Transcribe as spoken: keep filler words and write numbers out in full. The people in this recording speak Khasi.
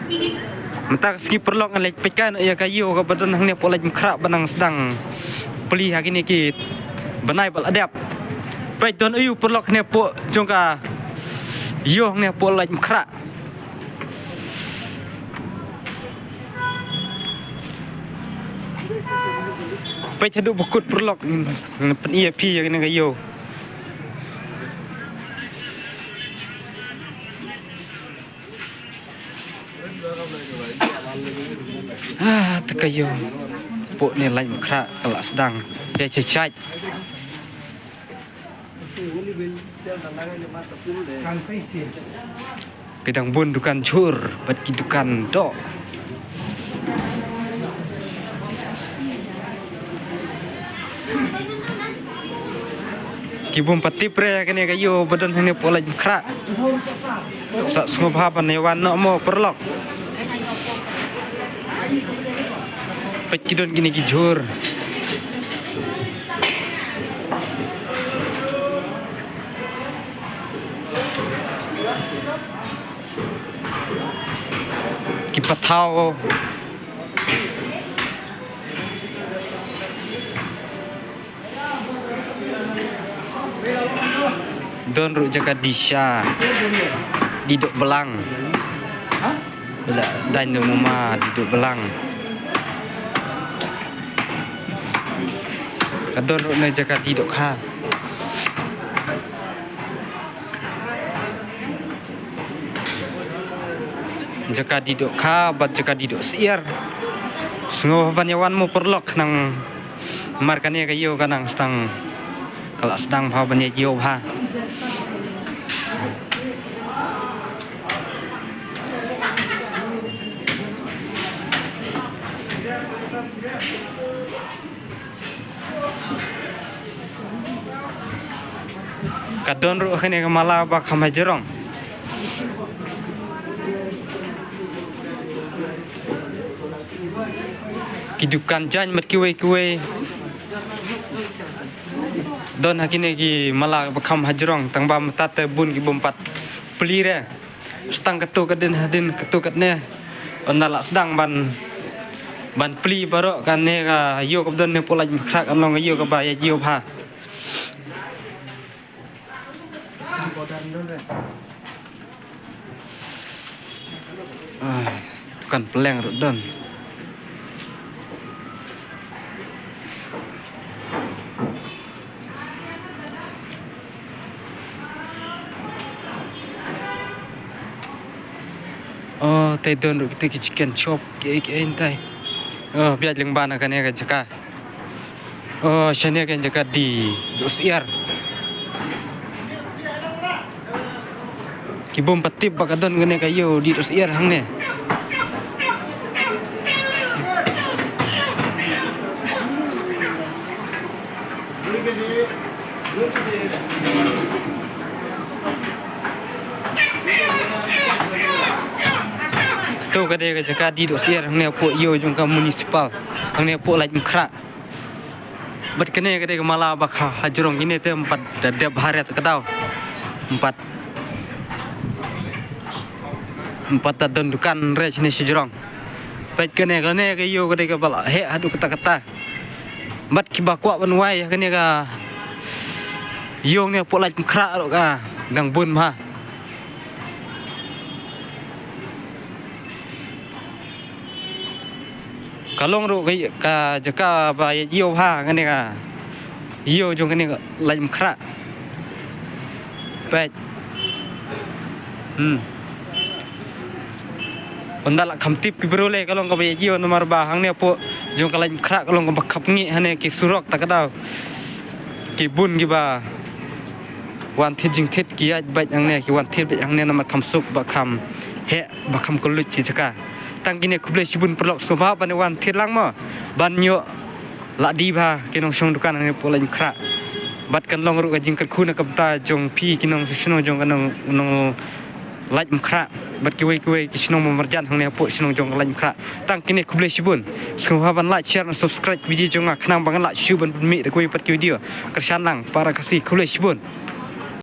Mynta ka sngi paralok ngan leit peit noh ïa ka ïew kaba don hangne hapoh Laitumkhrah ba nang sdang plie ha kine ki bnai ba la dep. Peit don ïew paralok hangne hapoh jong ka ïew hangne hapoh Laitumkhrah. Peit haduh ba kut paralok, ngan pyni ïa phi ïa kane ka ïew. Ah, te ka ïew hapoh ne Laitumkhrah ka la sdang ïa chait chait. Ki dang bun dukan jhur bad ki dukan doh. Ki bym pat tip re kane ka ïew ba don hangne hapoh Laitumkhrah. Sa sngewbha ban ïa wan noh mo paralok. Peit ki don kine ki jhur. Ki pathaw. Don ruh jaka die sha, die doh blang. Ba la daiñ da u mama die doh blang. Ka don ruh ne jaka die doh kha. Jaka die doh kha bad jaka die doh syiar. Sngewbha ban ïa wan mo paralok, namar kane ka ïew ka nang sdang, ka la sdang bha ban ïa ïew bha. Ka don ruh kane ka mala ba kham hajrong. Ki dukan jaiñ bad kiwei kiwei don ha kine ki mala ba kham hajrong, tang ba mynta te bun ki bym pat plie re. Sdang katto katne hadien katto katne. Ynda la sdang ban, ban plie baroh, kane ka ïew kaba don ne hapoh Laitumkhrah kan long ka ïew kaba ïa ïew bha. Ah, dukan pylleng ruh don. Oh, te don ruh kita ki chicken chop, kiei kiei ntai. Oh, biang lyngba na kane ka jaka. Oh, shane ka jaka die doh syiar. Ki bym pat tip ba ka don kane ka ïew die doh syiar hangne. Kato ka dei ka jaka die doh syiar hangne hapoh ïew jong ka municipal, hangne hapoh Laitumkhrah. Bad kane ka dei ka mala ba kha hajrong, kine te ym pat da dep ha riat ka daw. Ym pat, ym pat da don dukan re shane shajrong. Peit kane, kane ka ïew ka dei kaba la heh haduh katta katta. Bad kiba kwah ban wai ha kane ka ïew ne hapoh Laitumkhrah ruh ka dang bun bha. Ka long ruh ka, ka jaka ba ïa ïew bha kane ka ïew jong kane ka Laitumkhrah. Peit. Hmm. Ynda la kham tip ki briew lei ka long kaba ïa ïew, namar ba hangne hapoh jong ka Laitumkhrah ka long kaba khap ngi, hangne ki surok ta ka daw. Ki bun kiba wan thied jingthied ki ïaid beit hangne, ki wan thied beit hangne namar kham suk ba kham heh ba kham kylluid ki jaka. Tang kine khublei shibun paralok, sngewbha ban wan thied lang mo ban ïoh la die bha ki nongshong dukan hangne hapoh Laitumkhrah. Bad kan long ruh ka jingkyrkhu na ka bynta jong phi ki nongshong shnong jong ka nong, nong Laitumkhrah bad kiwei kiwei ki shnong ba marjan hangne hapoh shnong jong ka Laitumkhrah. Tang kine khublei shibun. Sngewbha ban like, share, na subscribe video jong nga khnang ba ngan lah shuh ban pynmih da kiwei pat ki video. Kyrshan lang para Khasi, khublei shibun.